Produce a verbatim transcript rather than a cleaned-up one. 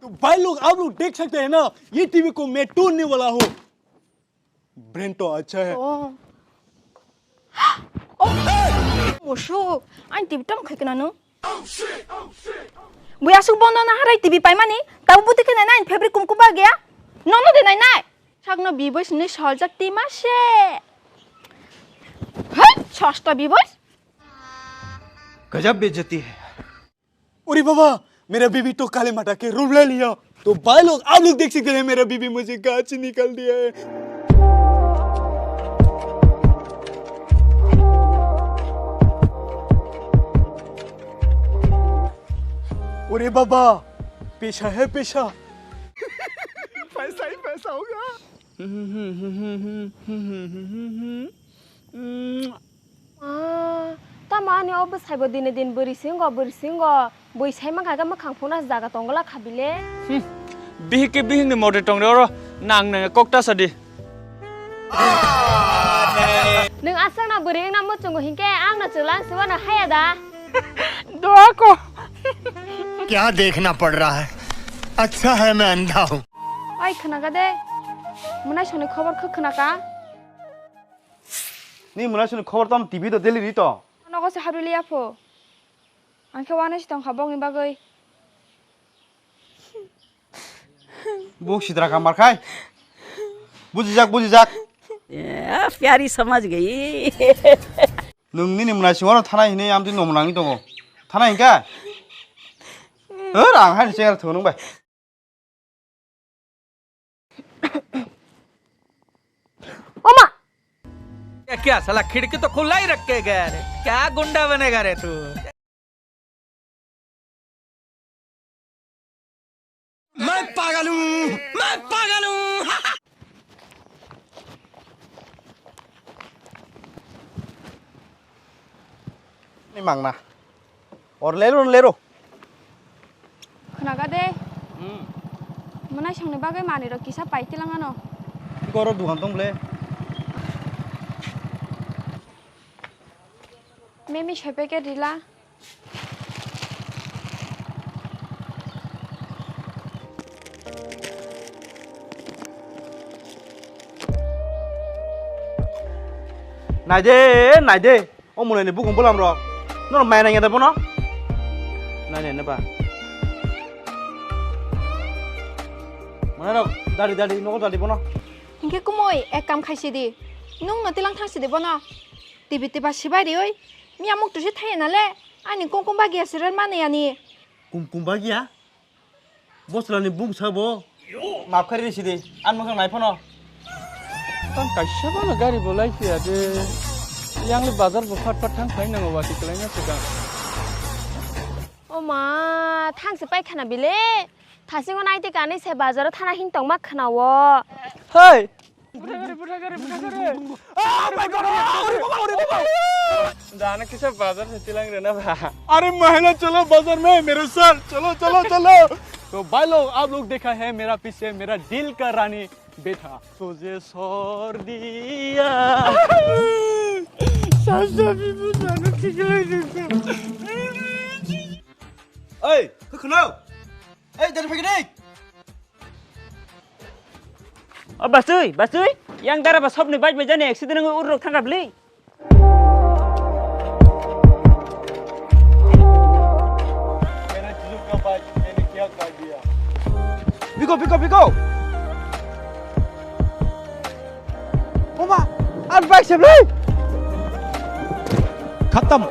तो भाई लोग, आप लोग देख सकते हैं ना, ये टीवी को मैं तोड़ने वाला हूँ। ब्रेन तो अच्छा है। Oh. Oh. Musuk, ani T V tamo khai kana no? Bui asuk bondo na harai T V paimani, tabo buti khe nai nai favorite kumkum ba gaya. Nono de nai nai. Sakno biboi sini soljak tima se. Hai, sosta biboi. गजब बेइज्जती है। अरे बाबा, मेरा बीबी तो काली माता के रूप ले लिया। तो भाई लोग, आप लोग देख सकते हैं, मेरा बीबी मुझे गांव से निकाल दिया है। अरे बाबा, पैसा है पैसा। पैसा ही पैसा होगा। Ah, tamo ani o bwsaibo dine din bwrwi singo, bwrwi singo. Bui sai mankha khe mwkhang phunukna jaga tongo la kha bile. Hmm. Bihik khe bihikni mote tong re oro, nang nang kok ta sadi. Nwng aswkno bwrwi wngna muchungo hinkhe ang no chwla ang swbano haya da. Doa ko. क्या देखना पड़ रहा है? अच्छा है मैं अंधा हूँ। Oi khwnaka de. Mwnai songni khobor khe khwnaka. Ni mwnai songni khobor tamo T V do daily ri to. Nogo se harwi liya pho. Ang khe uanai se tongkha bokni bagwi. Buk sidra kamar khai. Bujijak, bujijak. ए, प्यारी समझ गई। Nwng nini mwnai singoro thanai hinwi amtwi nomo nangwi tongo. Thanai hinkha? Hor, ang hai se thunung bai. Oma! क्या, क्या साला खिड़की तो खुला ही रख के गया रे? क्या गुंडा बनेगा रे तू? मैं पागल हूँ, मैं पागल हूँ। Ni mangna. Or lero, lero. Khnaga de. Hmm. Mwnai songni bagwi manwi rok kisa pai tilang ano. Goro dukan tong ble. Memi soi packet rila. Naide, naide. O mwnai ni bukung bwlam rok. Nor mai nang ya da bono. Nai nai ba. Mwnai rok dari dari nogo dari bono. Hinkhe kumui ek kam khai sidi. Nung no tilang thang sidi bono. Tibi tiba sibai riui. Miya muk tusi thaya na le. Ani kum kum bagia sirar mani ani. Kum kum bagia? Bosla ni bung sabo. Map khai ri sidi. An mokang nai phano. Tang kaisa bono gari bo lai phiya de. Yang le bazar bo phat phat thang khai nango wati kelai na se kang. O ma, thang se pai khana bile. Thasingo naiti kani se bazaro thana hing tongma khnawo. Hei! Ah, my God! Ah, ore baba, ore baba! Dana kisa bazar se tilang rena ba. अरे महिला चलो बाजार में मेरे साथ, चलो, चलो, चलो। तो भाई लोग, आप लोग देखा है मेरा पीछे मेरा दिल का रानी बैठा। तुझे छोड़ दिया। Oi, khwkhwno. Ei, dari phai gini. O basui, basui, yang dara ba sobni bike bai jani accident wngwi urok thangkha bli. मेरे जिस्म का भाई, मैंने क्या कर दिया? Biko, biko, biko. Oma, an bike se bli. खत्म।